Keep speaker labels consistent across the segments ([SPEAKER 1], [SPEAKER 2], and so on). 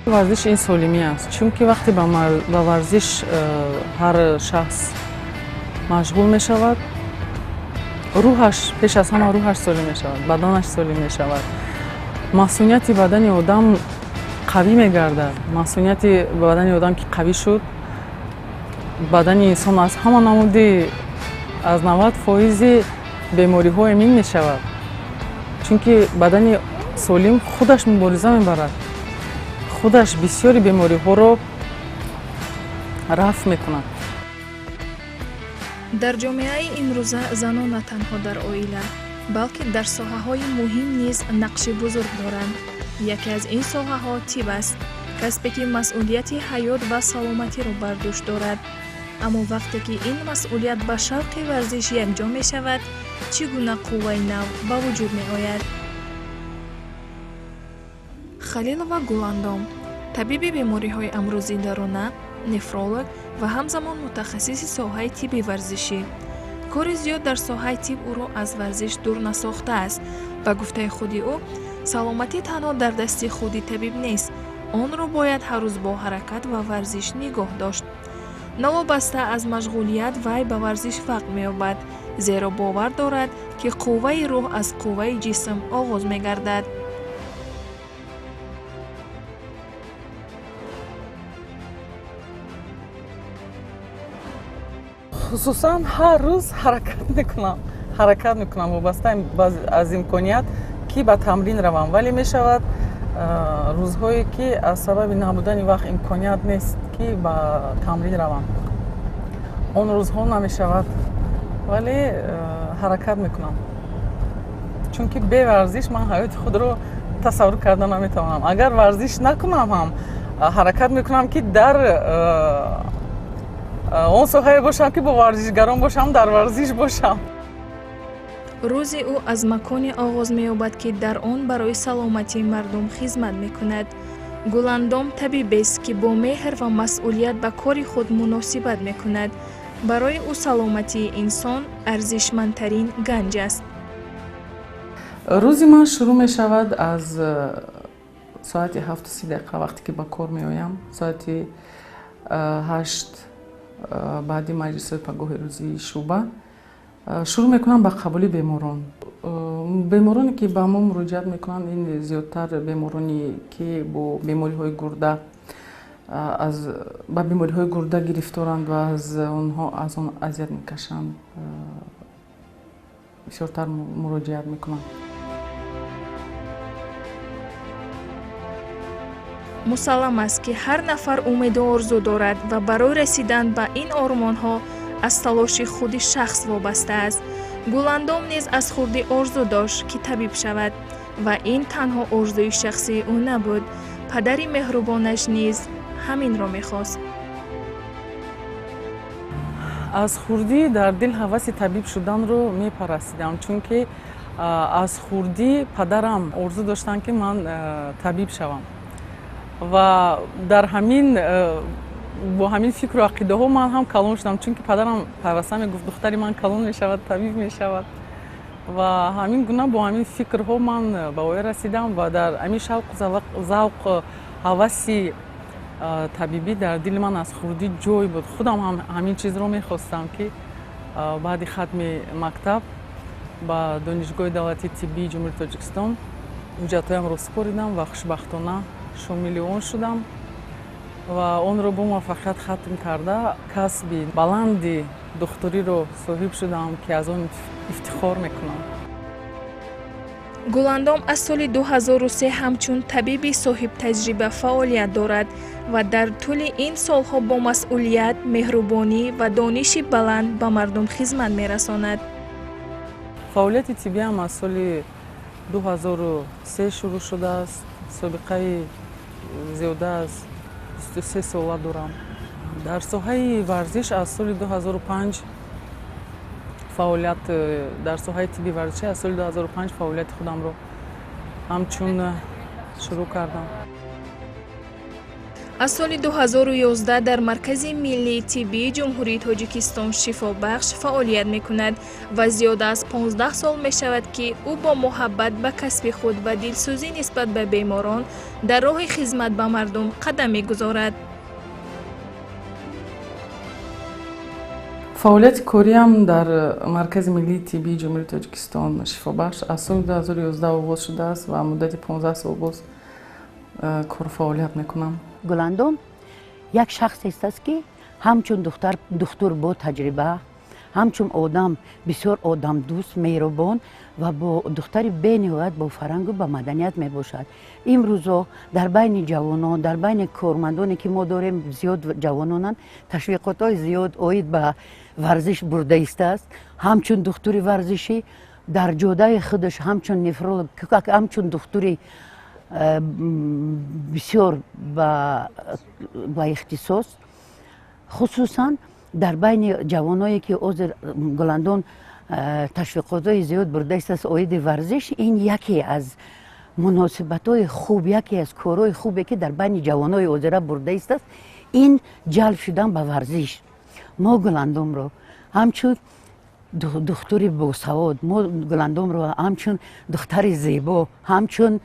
[SPEAKER 1] Варзиш ин солимӣ аст, чунки вақте ба варзиш ҳар шахс машғул мешавад, рӯҳаш пеш аз ҳама рӯҳаш солим мешавад, баданаш солим мешавад, масунияти бадани одам қавӣ мегардад. Масунияти бадани одам ки қавӣ шуд, бадани инсон аз ҳама намуди аз 90 фоизи бемориҳо эмин мешавад, чунки бадани солим худаш мубориза мебарад, худаш бисёри бемориҳоро рафъ мекунад.
[SPEAKER 2] Дар ҷомеаи имрӯза занон на танҳо дар оила, балки дар соҳаҳои муҳим низ нақши бузург доранд. Яке аз ин соҳаҳо тиб аст, касбе ки масъулияти ҳаёт ва саломатиро бар дӯш дорад. Аммо вақте ки ин масъулият ба шавқи варзиш якҷо мешавад, чӣ гуна қувваи нав ба вуҷуд меояд? Халилова Гуландом табиби бемориҳои амрози даруна, нефролог ва ҳамзамон мутахассиси соҳаи тибби варзишӣ. Кори зиёд дар соҳаи тиб ӯро аз варзиш дур насохтааст. Ба гуфтаи худи ӯ, саломатӣ танҳо дар дасти худи табиб нест, онро бояд ҳар рӯз бо ҳаракат ва варзиш нигоҳ дошт. Новобаста аз машғулият, вай ба варзиш вақт меёбад, зеро бовар дорад, ки қувваи рӯҳ аз қувваи ҷисм оғоз мегардад.
[SPEAKER 1] Хусусан ҳар рӯз ҳаракат мекунам, ҳаракат мекунам вобаста аз имконият, ки ба тамрин равам, вале мешавад рӯзҳое, ки аз сабаби набудани вақт имконият нест, ки ба тамрин равам, он рӯзҳо намешавад, вале ҳаракат мекунам, чунки бе варзиш ман ҳаёти худро тасаввур карда наметавонам. Агар варзиш накунам ҳам, ҳаракат мекунам, ки дар он соҳае бошам, ки бо варзишгарон бошам, дар варзиш бошам.
[SPEAKER 2] Рӯзи ӯ аз маконе оғоз меёбад, ки дар он барои саломатии мардум хизмат мекунад. Гуландом табибест, ки бо меҳр ва масъулият ба кори худ муносибат мекунад. Барои ӯ саломатии инсон арзишмандтарин ганҷ аст.
[SPEAKER 1] Рӯзи ман шурӯъ мешавад аз соати 7:30, вақте ки ба кор меоям, соати 8 баъди маҷлисҳои пагоҳи рӯзии шӯъба шурӯъ мекунам ба қабули беморон. Бемороне, ки ба мо муроҷиат мекунанд, ин зиёдтар бемороне, ки бо бемориҳои гурда, аз ба бемориҳои гурда гирифторанд ва аз онҳо, аз он азият мекашанд, бисёртар муроҷиат мекунанд.
[SPEAKER 2] Мусаллам аст, ки ҳар нафар умеду орзу дорад ва барои расидан ба ин ормонҳо аз талоши худи шахс вобаста аст. Гуландом низ аз хурдӣ орзу дошт, ки табиб шавад, ва ин танҳо орзуи шахсии ӯ набуд, падари меҳрубонаш низ ҳаминро мехост.
[SPEAKER 1] Аз хурдӣ дар дил ҳаваси табиб шуданро мепарастидам, чунки аз хурдӣ падарам орзу доштанд, ки ман табиб шавам, ва дар ҳамин бо ҳамин фикру ақидаҳо ман ҳам калон шудам, чунки падарам пайваста мегуфт: «Духтари ман калон мешавад, табиб мешавад». Ва ҳамин гуна бо ҳамин фикрҳо ман ба воя расидам ва дар ҳамин шавқу завқ, ҳаваси табибӣ дар дили ман аз хурдӣ ҷой буд. Худам ҳам ҳамин чизро мехостам, ки баъди хатми мактаб ба Донишгоҳи давлатии тиббии Ҷумҳурии Тоҷикистон ҳуҷҷатҳоямро супоридам ва хушбахтона шомили он шудам ва онро бо муваффақият хатм карда, касби баланди духтуриро соҳиб шудам, ки аз он ифтихор мекунам.
[SPEAKER 2] Гуландом аз соли 2003 ҳамчун табиби соҳибтаҷриба фаъолият дорад ва дар тӯли ин солҳо бо масъулият, меҳрубонӣ ва дониши баланд ба мардум хизмат мерасонад.
[SPEAKER 1] Фаъолияти тиббиам аз соли 2003 шурӯъ шудааст. Собиқаи зиёда аз 23 сола дорам. Дар соҳаи варзиш аз соли 2005 фаъолият, дар соҳаи тибби варзишӣ аз соли 2005 фаъолияти худамро ҳамчун шурӯъ кардам.
[SPEAKER 2] Аз соли 2011 дар Маркази миллии тиббии Ҷумҳурии Тоҷикистон «Шифобахш» фаъолият мекунад ва зиёда аз 15 сол мешавад, ки ӯ бо муҳаббат ба касби худ ва дилсӯзӣ нисбат ба беморон дар роҳи хизмат ба мардум қадам мегузорад.
[SPEAKER 1] Фаъолияти кориам дар Маркази миллии тиббии Ҷумҳурии Тоҷикистон «Шифобахш» аз соли 2011 оғоз шудааст ва муддати 15 сол боз кору фаъолият мекунам.
[SPEAKER 3] Гуландом як шахсест аст, ки ҳамчун духтур бо таҷриба, ҳамчун одам бисёр одамдӯст, меҳрубон ва бо духтари бениҳоят бо фарҳангу ба маданият мебошад. Имрӯзо дар байни ҷавонон, дар байни кормандоне, ки мо дорем, зиёд ҷавононанд, ташвиқотҳои зиёд оид ба варзиш бурда истааст. Ҳамчун духтури варзишӣ дар ҷодаи худаш, ҳамчун нефролог, ҳамчун духтури бисёр ба ихтисос, хусусан дар байни ҷавоное, ки ҳозир Гуландон ташвиқотҳои зиёд бурда истааст оиди варзиш. Ин яке аз муносибатҳои хуб, яке аз корҳои хубе, ки дар байни ҷавонои ҳозира бурда истааст, ин ҷалб шудан ба варзиш. Мо Гуландомро ҳамчун духтури босавод, мо Гуландомро ҳамчун духтари зебо, ҳамчун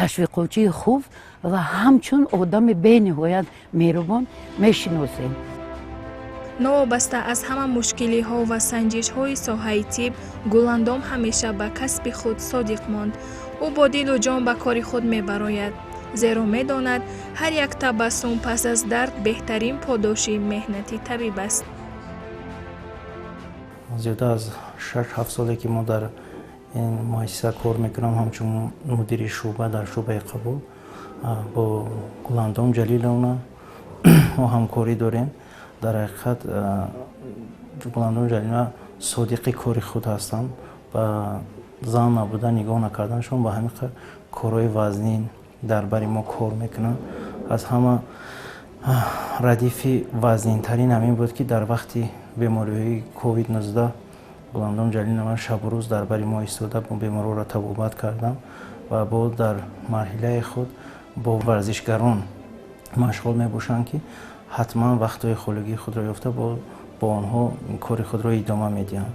[SPEAKER 3] ташвиқотчии хуб ва ҳамчун одами бениҳоят меҳрубон мешиносем.
[SPEAKER 2] Новобаста аз ҳама мушкилиҳо ва санҷишҳои соҳаи тиб, Гуландом ҳамеша ба касби худ содиқ монд. Ӯ бо дилу ҷон ба кори худ мебарояд, зеро медонад, ҳар як табассум пас аз дард беҳтарин подоши меҳнати табиб аст.
[SPEAKER 4] Зиёда аз 6-7 соле, ки мо дар ин муассиса кор мекунам, ҳамчун мудири шӯъба дар шӯъбаи қабул, бо Гуландом Ҷалиловна мо ҳамкорӣ дорем. Дар ҳақиқат, Гуландом Ҷалиловна содиқи кори худ ҳастанд. Ба зан набуда нигоҳ накарданшон, ба ҳамин қадр корҳои вазнин дар бари мо кор мекунанд. Аз ҳама радифи вазнинтарин ҳамин буд, ки дар вақти бемориҳои ковид-19 Гуландом Ҷалилова шабу рӯз дар бари мо истода, беморҳоро табобат кардам ва бо дар марҳилаи худ бо варзишгарон машғул мебошанд, ки ҳатман вақтҳои холигии худро ёфта, бо онҳо кори худро идома медиҳанд.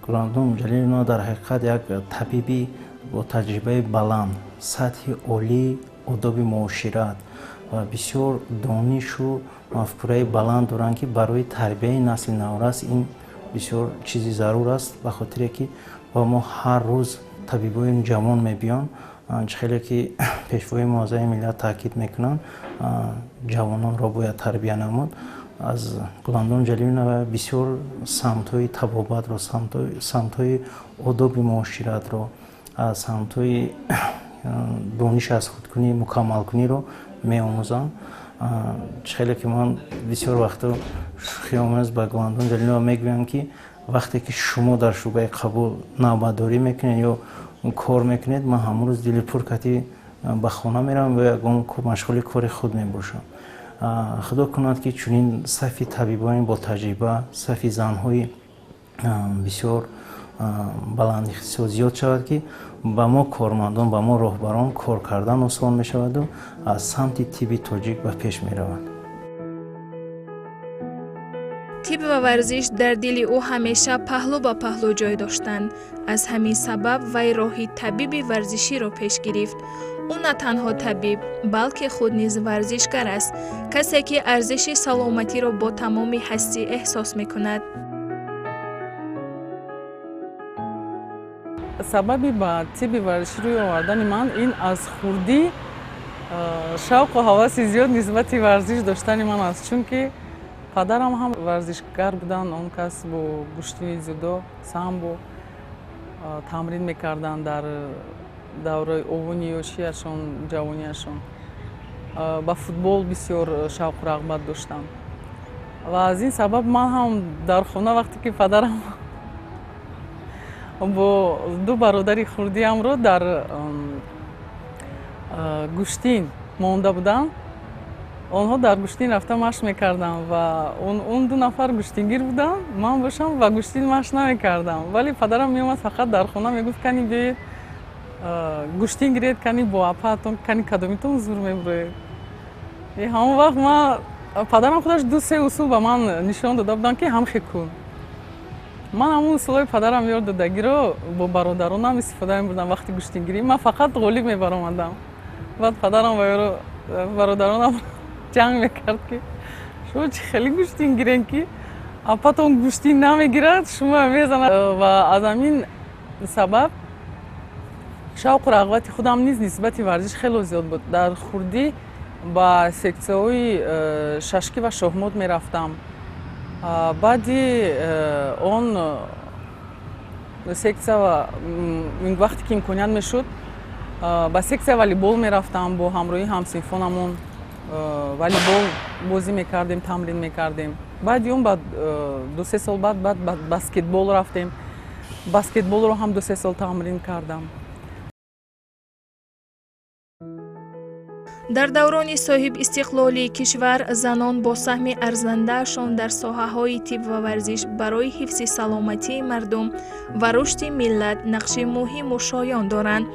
[SPEAKER 4] Гуландом Ҷалилова дар ҳақиқат як табиби бо таҷрибаи баланд, сатҳи олии одоби муошират ва бисёр донишу мафкураи баланд доранд, ки барои тарбияи насли наврас ин бисёр чизи зарур аст, ба хотире ки ба мо ҳар рӯз табибои ҷавон мебиёнд. Чӣ хеле ки Пешвои муаззами миллат таъкид мекунанд, ҷавононро бояд тарбия намуд. Аз Гуландом Ҷалилова бисёр самтҳои табобатро, самтҳои одоби муоширатро, самтҳои дониш аз худкунӣ, мукаммалкуниро меомӯзанд. Чӣ хеле ки ман бисёр вақто шӯхиомез ба Гуландом Ҷалилова мегӯям, ки вақте ки шумо дар шӯъбаи қабул навбатдорӣ мекунед ё кор мекунед, ман ҳамон рӯз дили пур кати ба хона меравам ва ягон машғули кори худ мебошам. Худо кунад, ки чунин сафи табибони ботаҷриба, сафи занҳои бисёр баландихтисос зиёд шавад, ки ба мо кормандон, ба мо роҳбарон кор кардан осон мешаваду аз самти тибби тоҷик ба пеш меравад.
[SPEAKER 2] Тиб ва варзиш дар дили ӯ ҳамеша паҳлӯ ба паҳлӯ ҷой доштанд. Аз ҳамин сабаб вай роҳи табиби варзиширо пеш гирифт. Ӯ на танҳо табиб, балки худ низ варзишгар аст, касе, ки арзиши саломатиро бо тамоми ҳастӣ эҳсос мекунад.
[SPEAKER 1] Сабаби ба тибби варзишӣ рӯй овардани ман ин аз хурдӣ шавқу ҳаваси зиёд нисбати варзиш доштани ман аст, чунки падарам ҳам варзишгар буданд. Он кас бо гӯштини дзюдо, самбо тамрин мекарданд дар давраи овони ёшиашон, ҷавониашон. Ба футбол бисёр шавқу рағбат доштам ва аз ин сабаб ман ҳам дар хона, вақте ки падарам бо ду бародари хурдиамро дар гӯштин монда буданд, онҳо дар гӯштин рафта машқ мекарданд ва он ду нафар гӯштингир буданд, ман бошам ба гӯштин машқ намекардам. Вале падарам меомад, фақат дар хона мегуфт: «Кани, биёед, гӯштин гиред, кани бо апаатон, кани кадомитон зур мебуроед». Ҳамон вақт ман падарам худаш ду-се усул ба ман нишон дода буданд, ки ҳамхе кун. Ман ҳамон усулҳои падарам ёд додагиро бо бародаронам истифода мебурдам. Вақти гӯштингирӣ ман фақат ғолиб мебаромадам. Баъд падарам ба бародаронам ҷанг мекард, ки шумо чӣ хеле гӯштин гирен, ки апатон гӯштин намегирад, шумо мезанад. Ва аз ҳамин сабаб шавқу рағбати худам низ нисбати варзиш хело зиёд буд. Дар хурдӣ ба сексияҳои шашкӣ ва шоҳмот мерафтам. Баъди он сексия, вақте ки имконият мешуд, ба сексия волейбол мерафтам. Бо ҳамроҳии ҳамсинфонамон волейбол бозӣ мекардем, тамрин мекардем. Баъди он ба 2-3 сол баъд ба баскетбол рафтем. Баскетболро ҳам 2-3 сол тамрин кардам.
[SPEAKER 2] Дар даврони соҳибистиқлолии кишвар занон бо саҳми арзандаашон дар соҳаҳои тиб ва варзиш барои ҳифзи саломатии мардум ва рушди миллат нақши муҳиму шоён доранд.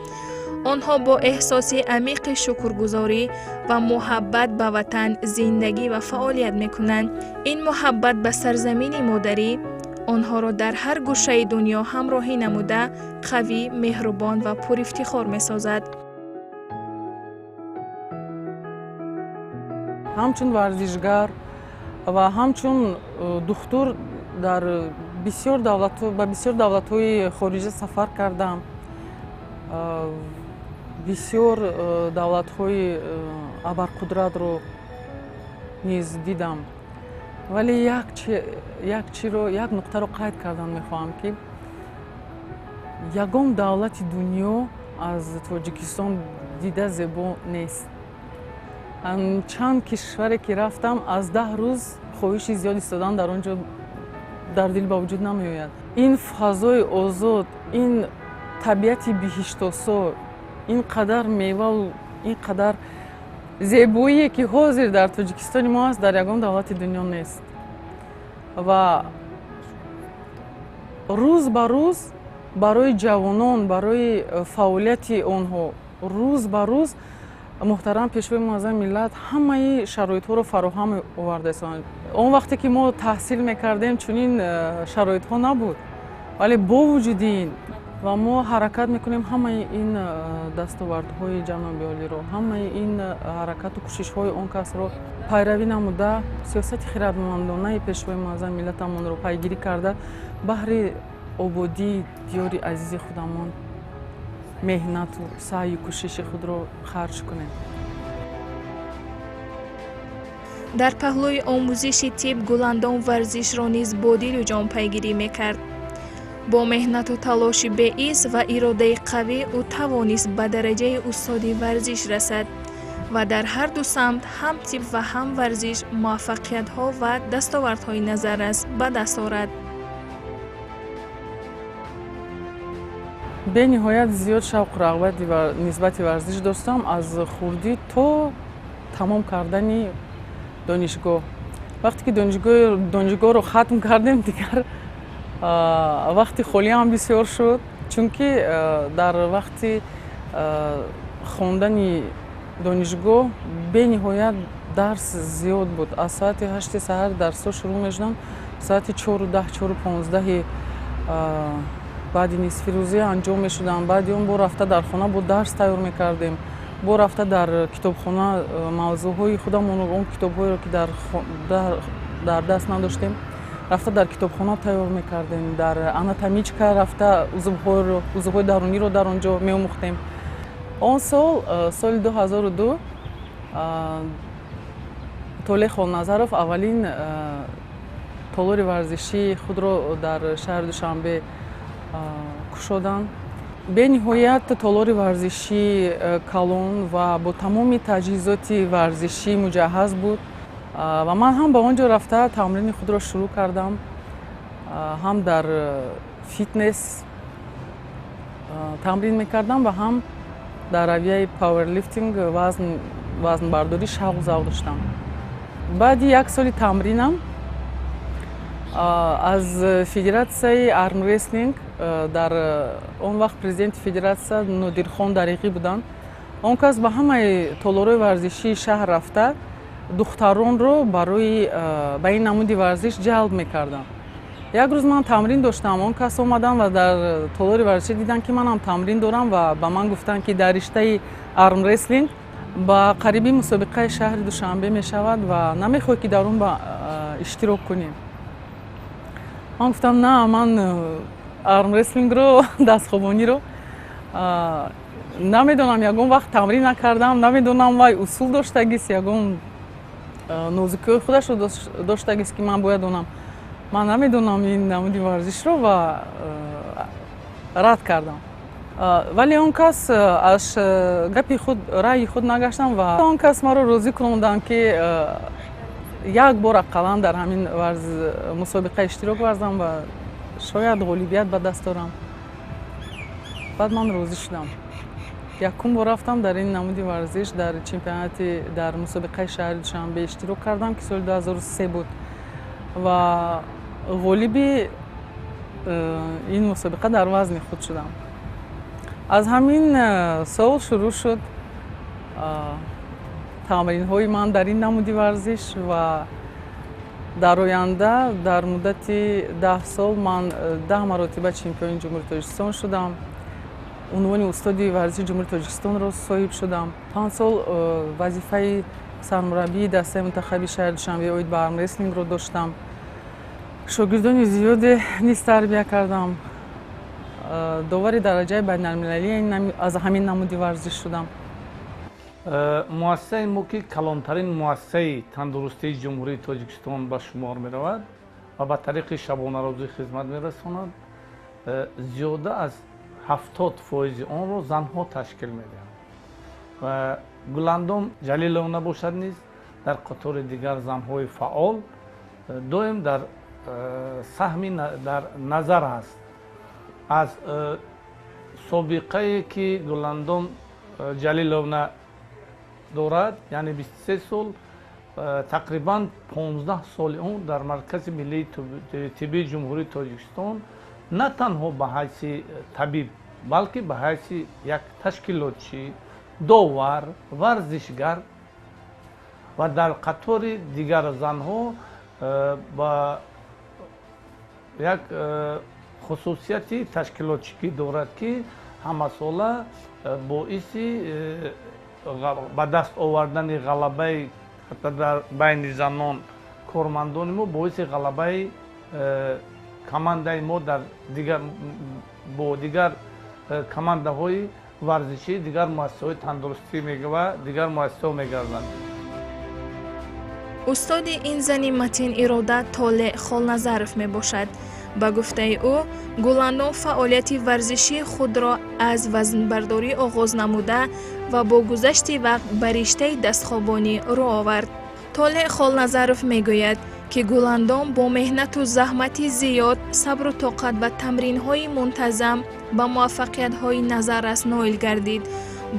[SPEAKER 2] Онҳо бо эҳсоси амиқи шукргузорӣ ва муҳаббат ба ватан зиндагӣ ва фаъолият мекунанд. Ин муҳаббат ба сарзамини модарӣ онҳоро дар ҳар гӯшаи дунё ҳамроҳӣ намуда, қавӣ, меҳрубон ва пурифтихор месозад.
[SPEAKER 1] Ҳамчун варзишгар ва ҳамчун духтур дар бисёр давлатҳо, ба бисёр давлатҳои хориҷа сафар кардам. Бисёр давлатҳои абарқудратро низ дидам. Вале як чиро, як нуқтаро қайд кардан мехоҳам, ки ягон давлати дунё аз Тоҷикистон дида зебо нест. Чанд кишваре ки рафтам, аз 10 рӯз хоҳиши зиёд истодан дар он ҷо дар дил ба вуҷуд намеояд. Ин фазои озод, ин табиати биҳиштосо, ин қадар меваву ин қадар зебоие, ки ҳозир дар Тоҷикистони мо аст, дар ягон давлати дунё нест. Ва рӯз ба рӯз барои ҷавонон, барои фаъолияти онҳо рӯз ба рӯз муҳтарам Пешвои муаззами миллат ҳамаи шароитҳоро фароҳам овардаистанд. Он вақте ки мо таҳсил мекардем, чунин шароитҳо набуд, вале бо вуҷуди ин ва мо ҳаракат мекунем ҳамаи ин дастовардҳои ҷаноби олиро, ҳамаи ин ҳаракату кӯшишҳои он касро пайравӣ намуда, сиёсати хиратмандонаи Пешвои муаззами миллатамонро пайгирӣ карда, баҳри ободии диёри азизи худамон меҳнату саъю кӯшиши худро харҷ кунем.
[SPEAKER 2] Дар паҳлӯи омӯзиши тиб Гуландом варзишро низ бо дилу ҷон пайгирӣ мекард. Бо меҳнату талоши беиз ва иродаи қавӣ ӯ тавонист ба дараҷаи устоди варзиш расад ва дар ҳар ду самт, ҳам тиб ва ҳам варзиш, муваффақиятҳо ва дастовардҳои назаррас ба даст орад.
[SPEAKER 1] Бениҳоят зиёд шавқу рағбати нисбати варзиш доштам аз хурдӣ то тамом кардани донишгоҳ. Вақте ки донишгоҳро хатм кардем, дигар вақти холиам бисёр шуд, чунки дар вақти хондани донишгоҳ бениҳоят дарс зиёд буд. Аз соати 8 саҳар дарсҳо шурӯъ мешуданд, соати 4:10, 4:15 баъди нисфи рӯзӣ анҷом мешуданд. Баъди он бо рафта дар хона бо дарс тайёр мекардем, бо рафта дар китобхона мавзӯъҳои худамонро, он китобҳоеро, ки дар даст надоштем, рафта дар китобхона тайёр мекардем. Дар анатомичка рафта узвҳои даруниро дар он ҷо меомӯхтем. Он сол, соли 2002, Толеъ Холназаров аввалин толори варзишии худро дар шаҳри Душанбе кушоданд. Бениҳоят толори варзишии калон ва бо тамоми таҷҳизоти варзишӣ муҷаҳҳаз буд. Ва ман ҳам ба он ҷо рафта тамрини худро шурӯъ кардам. Ҳам дар фитнес тамрин мекардам ва ҳам дар равияи пауэрлифтинг, вазнбардорӣ шавқу завқ доштам. Баъди як соли тамринам аз федератсияи армрестлинг, дар он вақт президенти федератсия Нодирхон Дариғӣ буданд, он кас ба ҳамаи толорҳои варзишии шаҳр рафта Духтаронро барои ба ин намуди варзиш ҷалб мекарданд. Як рӯз ман тамрин доштам, он кас омаданд ва дар толори варзишӣ диданд, ки манам тамрин дорам, ва ба ман гуфтанд, ки дар риштаи армреслинг ба қариби мусобиқаи шаҳри Душанбе мешавад ва намехоҳӣ, ки дар он иштирок кунӣ? Ман гуфтам: «На, ман армреслингро, дастхобониро намедонам, ягон вақт тамрин накардам, намедонам, вай усул доштагист, ягон нозукиҳои худашро доштагист, ки ман бояд донам. Ман намедонам ин намуди варзишро», ва рад кардам. Вале он кас аз гапи худ, раъйи худ нагаштам ва он кас маро розӣ кунонданд, ки як бор ақаллан дар ҳамин мусобиқа иштирок варзам ва шояд ғолибият ба даст орам. Баъд ман розӣ шудам. Якум бор рафтам, дар ин намуди варзиш дар чемпионати, дар мусобиқаи шаҳри Душанбе иштирок кардам, ки соли 2003 буд, ва ғолиби ин мусобиқа дар вазни худ шудам. Аз ҳамин сол шурӯъ шуд тамринҳои ман дар ин намуди варзиш ва дар оянда дар муддати 10 сол ман 10 маротиба чемпиони Ҷумҳурии Тоҷикистон шудам, унвони устоди варзиши Ҷумҳурии Тоҷикистонро соҳиб шудам. 5 сол вазифаи сармураббии дастаи мунтахаби шаҳри Душанбе оид ба армреслингро доштам. Шогирдони зиёде низ тарбия кардам. Довари дараҷаи байналмилалӣ аз ҳамин намуди варзиш шудам.
[SPEAKER 5] Муассисаи мо, ки калонтарин муассисаи тандурустии Ҷумҳурии Тоҷикистон ба шумор меравад ва ба тариқи шабонарӯзӣ хизмат мерасонад, зиёда аз 70 фоизи онро занҳо ташкил медиҳанд ва Гуландом Ҷалиловна бошад низ дар қатори дигар занҳои фаъол доим дар саҳми дар назар аст. Аз собиқае, ки Гуландом Ҷалиловна дорад, яъне 23 сол, тақрибан 15 соли он дар Маркази миллии тиббии Ҷумҳурии Тоҷикистон на танҳо ба ҳайси табиб, балки ба ҳайси як ташкилотчӣ, довар, варзишгар ва дар қатори дигар занҳо ба як хусусияти ташкилотчигӣ дорад, ки ҳамасола боиси ба даст овардани ғалабаи дар байни занон кормандони мо, боиси ғалабаи командаи мо дар дигар бо дигар командаҳои варзишии дигар муассисаҳои тандурустӣ ва дигар муассисаҳо мегарданд.
[SPEAKER 2] Устоди ин зани матин ирода Толеъ Холназаров мебошад. Ба гуфтаи ӯ, Гуландом фаъолияти варзишии худро аз вазнбардорӣ оғоз намуда ва бо гузашти вақт ба риштаи дастхобонӣ рӯ овард. Толеъ Холназаров мегӯяд, ки Гуландом бо меҳнату заҳмати зиёд, сабру тоқат ва тамринҳои мунтазам ба муваффақиятҳои назаррас ноил гардид.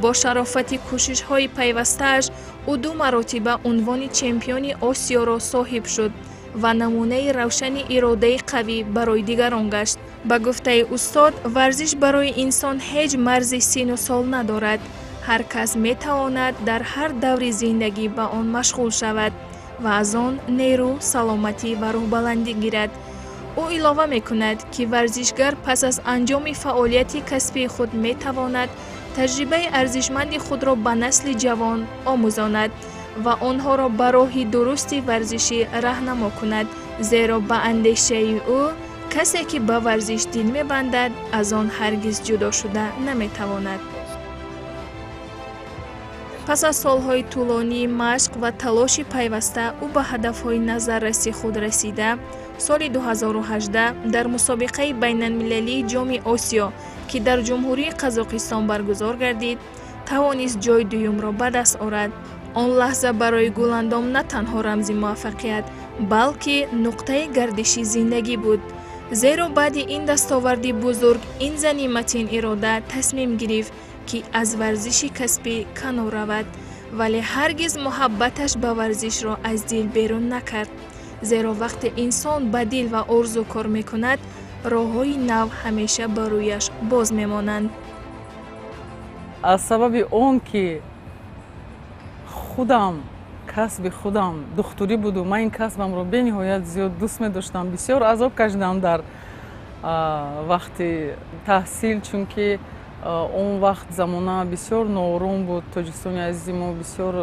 [SPEAKER 2] Бо шарофати кӯшишҳои пайвастааш ӯ ду маротиба унвони чемпиони Осиёро соҳиб шуд ва намунаи равшани иродаи қавӣ барои дигарон гашт. Ба гуфтаи устод, варзиш барои инсон ҳеҷ марзи сину сол надорад. Ҳар кас метавонад дар ҳар даври зиндагӣ ба он машғул шавад ва аз он нерӯ, саломатӣ ва рӯҳбаландӣ гирад. Ӯ илова мекунад, ки варзишгар пас аз анҷоми фаъолияти касбии худ метавонад таҷрибаи арзишманди худро ба насли ҷавон омӯзонад ва онҳоро ба роҳи дурусти варзишӣ раҳнамо кунад, зеро ба андешаи ӯ, касе ки ба варзиш дил мебандад, аз он ҳаргиз ҷудо шуда наметавонад. Пас аз солҳои тӯлонии машқ ва талоши пайваста ӯ ба ҳадафҳои назарраси худ расида, соли 2018 дар мусобиқаи байналмилалии Ҷоми Осиё, ки дар Ҷумҳурии Қазоқистон баргузор гардид, тавонист ҷойи дуюмро ба даст орад. Он лаҳза барои Гуландом на танҳо рамзи муваффақият, балки нуқтаи гардиши зиндагӣ буд, зеро баъди ин дастоварди бузург ин зани матин ирода тасмим гирифт, ки аз варзиши касбӣ канор равад, вале ҳаргиз муҳаббаташ ба варзишро аз дил берун накард, зеро вақте инсон ба дил ва орзу кор мекунад, роҳҳои нав ҳамеша ба рӯяш боз мемонанд.
[SPEAKER 1] Аз сабаби он ки худам касби Касби худам духтурӣ буду ман ин касбамро бениҳоят зиёд дӯст медоштам. Бисёр азоб кашидам дар вақти таҳсил, чунки он вақт замона бисёр ноором буд. Тоҷикистони азизи мо бисёр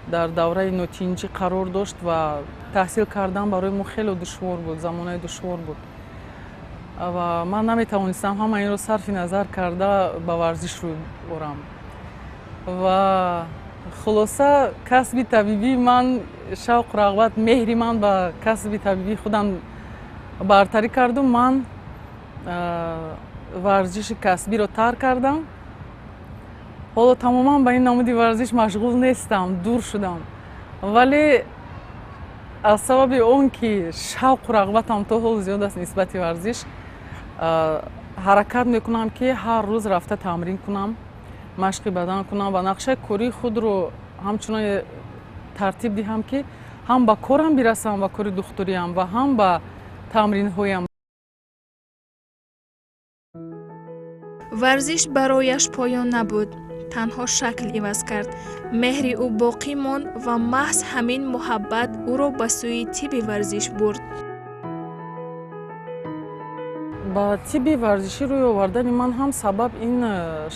[SPEAKER 1] дар давраи нотинҷӣ қарор дошт ва таҳсил кардан барои мо хеле душвор буд, замонаи душвор буд ва ман наметавонистам ҳама инро сарфи назар карда ба варзиш рӯй орам. Ва хулоса, касби табибӣ ман шавқу рағбат, меҳри ман ба касби табибии худам бартарӣ карду ман варзиши касбиро тарк кардам. Ҳоло тамоман ба ин намуди варзиш машғул нестам, дур шудам, вале аз сабаби он ки шавқу рағбатам то ҳол зиёд аст нисбати варзиш, ҳаракат мекунам, ки ҳар рӯз рафта тамрин кунам, машқи бадан кунам ва нақшаи кории худро ҳамчунон тартиб диҳам, ки ҳам ба корам бирасам, ба кори духтуриям ва ҳам ба тамринҳоям.
[SPEAKER 2] Варзиш барояш поён набуд, танҳо шакл иваз кард. Меҳри ӯ боқӣ монд ва маҳз ҳамин муҳаббат ӯро ба сӯи тибби варзиш бурд.
[SPEAKER 1] Ба тибби варзишӣ рӯй овардани ман ҳам сабаб ин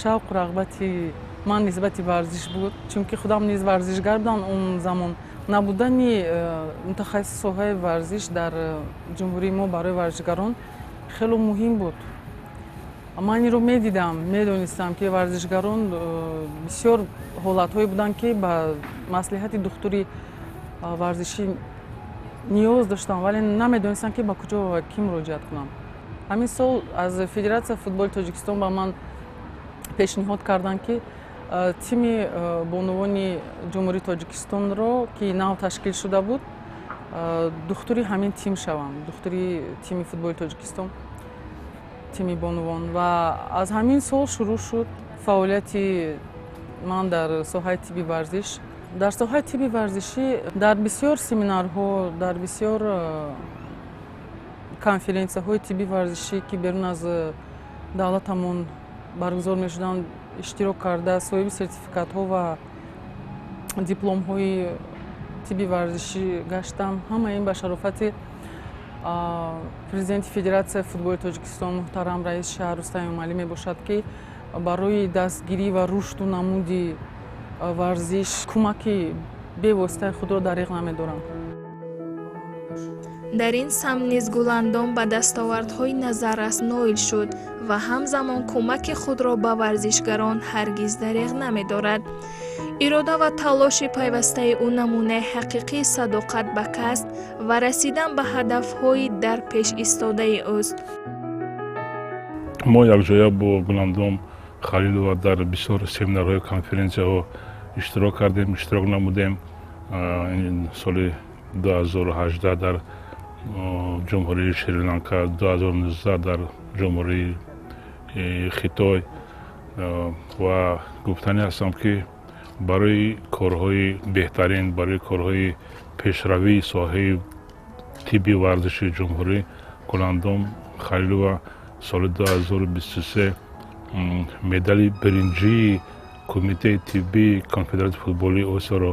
[SPEAKER 1] шавқу рағбати ман нисбати варзиш буд, чунки худам низ варзишгар будам. Он замон набудани мутахассиси соҳаи варзиш дар ҷумҳурии мо барои варзишгарон хело муҳим буд. Ман инро медидам, медонистам, ки варзишгарон бисёр ҳолатҳое буданд, ки ба маслиҳати духтури варзишӣ ниёз доштам, вале намедонистам, ки ба куҷо ва кӣ муроҷиат кунам. Ҳамин сол аз Федератсияи футболи Тоҷикистон ба ман пешниҳод карданд, ки тими бонувони Ҷумҳурии Тоҷикистонро, ки нав ташкил шуда буд, духтури ҳамин тим шавам, духтури тими футболи Тоҷикистон, тими бонувон. Ва аз ҳамин сол шурӯъ шуд фаъолияти ман дар соҳаи тибби варзиш. Дар соҳаи тибби варзишӣ дар бисёр семинарҳо, дар бисёр конференсияҳои тибби варзишӣ, ки берун аз давлатамон баргузор мешуданд, иштирок карда, соҳиби сертификатҳо ва дипломҳои тибби варзишӣ гаштам. Ҳама ин ба шарофати президенти Федератсияи футболи Тоҷикистон муҳтарам раиси шаҳр Рустам Эмомалӣ мебошад, ки барои дастгирӣ ва рушду намуди варзиш кӯмаки бевоситаи худро дариғ намедорам.
[SPEAKER 2] Дар ин самт низ Гуландом ба дастовардҳои назаррас ноил шуд ва ҳамзамон кӯмаки худро ба варзишгарон ҳаргиз дариғ намедорад. Ирода ва талоши пайвастаи ӯ намунаи ҳақиқии садоқат ба касб ва расидан ба ҳадафҳои дар пеш истодаи ӯст.
[SPEAKER 6] Мо якҷоя бо Гуландом Халилова дар бисёр семинарҳою конференсияҳо иштирок кардем, иштирок намудем. Соли 2018 дар ҷумҳурии Шри-Ланка, 2019 дар ҷумҳурии Хитой. Ва гуфтанӣ ҳастам, ки барои корҳои беҳтарин, барои корҳои пешравии соҳаи тибби варзиши ҷумҳурӣ Гуландом Халилова соли 2023 медали биринҷии Кумитаи тиббии Конфедератсияи футболии Осиёро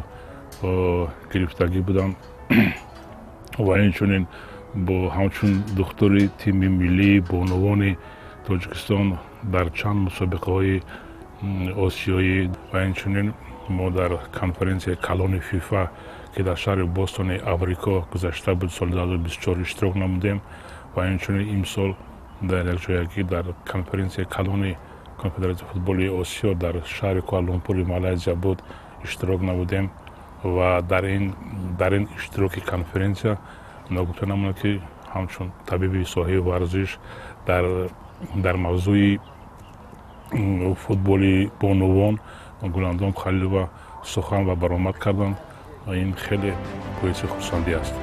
[SPEAKER 6] гирифтагӣ буданд ва инчунин бо ҳамчун духтури тими миллии бонувони Тоҷикистон дар чанд мусобиқаҳои осиёӣ ва инчунин мо дар конференсияи калони ФИФА, ки дар шаҳри Бостони Амрико гузашта буд, соли 2024 иштирок намудем ва инчунин имсол дар якҷоягӣ дар конференсияи калони Конфедератсияи футболи Осиё дар шаҳри Куала-Лумпури Малайзия буд, иштирок намудем. Ва дар ин иштироки конференсия ногуфта намонад, ки ҳамчун табиби соҳаи варзиш дар мавзӯи футболи бонувон Гуландом Халилова сухан ва баромад карданд. Ин хеле боиси хурсандӣ аст.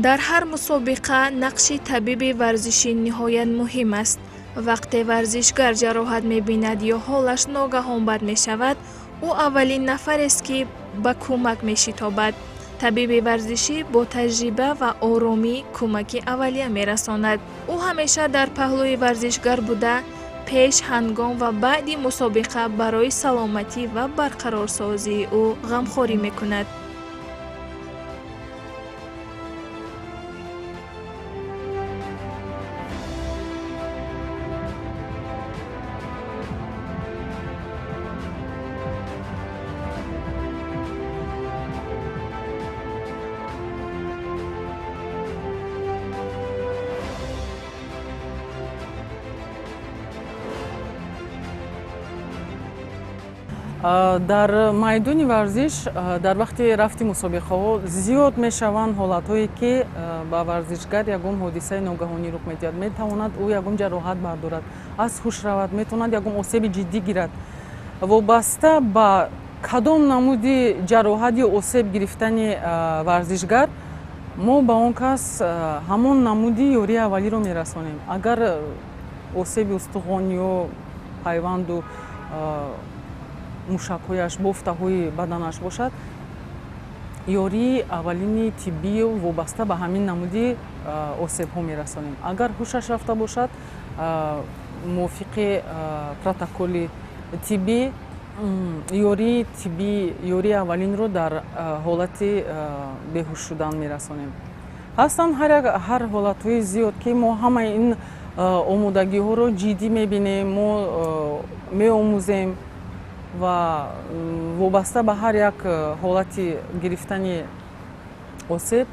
[SPEAKER 2] Дар ҳар мусобиқа нақши табиби варзишӣ ниҳоят муҳим аст. Вақте варзишгар ҷароҳат мебинад ё ҳолаш ногаҳон бад мешавад, ӯ аввалин нафарест, ки ба кӯмак мешитобад. Табиби варзишӣ бо таҷриба ва оромӣ кӯмаки аввалия мерасонад. Ӯ ҳамеша дар паҳлӯи варзишгар буда, пеш, ҳангом ва баъди мусобиқа барои саломатӣ ва барқарорсозии ӯ ғамхорӣ мекунад.
[SPEAKER 1] Дар майдони варзиш дар вақти рафти мусобиқаҳо зиёд мешаванд ҳолатҳое, ки ба варзишгар ягон ҳодисаи ногаҳонӣ рух медиҳад. Метавонад ӯ ягон ҷароҳат бардорад, аз ҳуш равад, метавонад ягон осеби ҷиддӣ гирад. Вобаста ба кадом намуди ҷароҳат ё осеб гирифтани варзишгар, мо ба он кас ҳамон намуди ёрии аввалиро мерасонем. Агар осеби устухон ё пайванду мушакҳояш, бофтаҳои баданаш бошад, ёрии аввалини тиббию вобаста ба ҳамин намуди осебҳо мерасонем. Агар ҳушаш рафта бошад, мувофиқи протоколи тиббӣ ёрии тиббӣ, ёрии аввалинро дар ҳолати беҳуш шудан мерасонем. Ҳастанд ҳар ҳолатҳои зиёд, ки мо ҳамаи ин омодагиҳоро ҷиддӣ мебинем, мо меомӯзем ва вобаста ба ҳар як ҳолати гирифтани осеб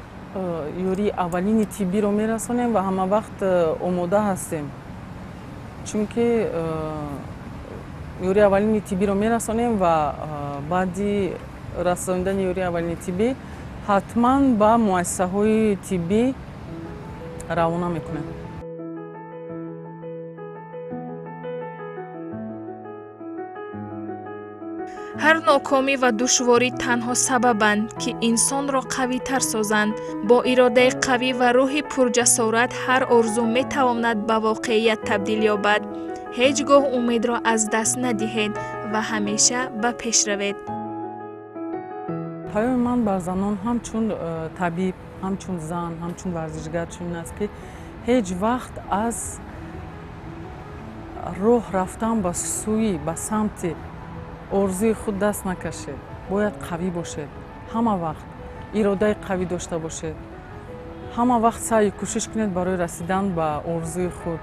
[SPEAKER 1] ёрии аввалини тиббиро мерасонем ва ҳама вақт омода ҳастем, чунки ёрии аввалини тиббиро мерасонем ва баъди расондани ёрии аввалини тиббӣ ҳатман ба муассисаҳои тиббӣ равона мекунем.
[SPEAKER 2] Ҳар нокомӣ ва душворӣ танҳо сабабанд, ки инсонро қавитар созанд. Бо иродаи қавӣ ва рӯҳи пурҷасорат ҳар орзу метавонад ба воқеият табдил ёбад. Ҳеҷ гоҳ умедро аз даст надиҳед ва ҳамеша ба пеш равед.
[SPEAKER 1] Паёми ман бар занон ҳамчун табиб, ҳамчун зан, ҳамчун варзишгар чунин аст, ки ҳеҷ вақт аз роҳ рафтан ба сӯи, ба самти орзуи худ даст накашед. Бояд қавӣ бошед, ҳама вақт иродаи қавӣ дошта бошед, ҳама вақт саъю кӯшиш кунед барои расидан ба орзуи худ,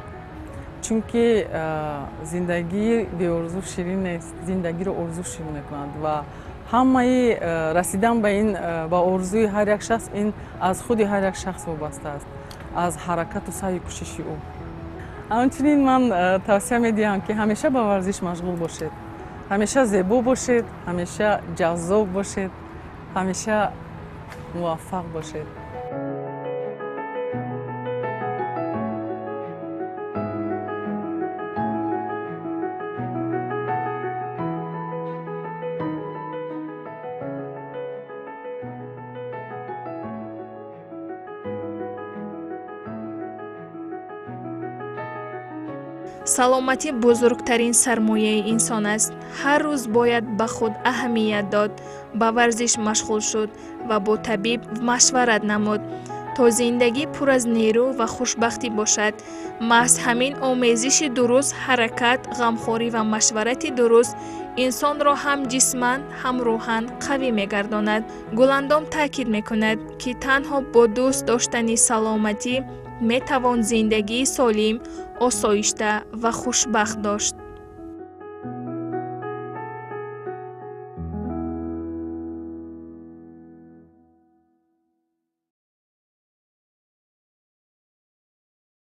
[SPEAKER 1] чунки зиндагӣ беорзу ширин нест, зиндагиро орзу ширин мекунад ва ҳамаи расидан ба ин, ба орзуи ҳар як шахс, ин аз худи ҳар як шахс вобаста аст, аз ҳаракату саъю кӯшиши ӯ. Ҳамчунин ман тавсия медиҳам, ки ҳамеша ба варзиш машғул бошед, ҳамеша зебо бошед, ҳамеша ҷаззоб бошед, ҳамеша муваффақ бошед.
[SPEAKER 2] Саломатӣ бузургтарин сармояи инсон аст. Ҳар рӯз бояд ба худ аҳамият дод, ба варзиш машғул шуд ва бо табиб машварат намуд, то зиндагӣ пур аз нерӯ ва хушбахтӣ бошад. Маҳз ҳамин омезиши дуруст, ҳаракат, ғамхорӣ ва машварати дуруст инсонро ҳам ҷисман, ҳам рӯҳан қавӣ мегардонад. Гуландом таъкид мекунад, ки танҳо бо дӯст доштани саломатӣ метавон зиндагии солим, осоишта ва хушбахт дошт.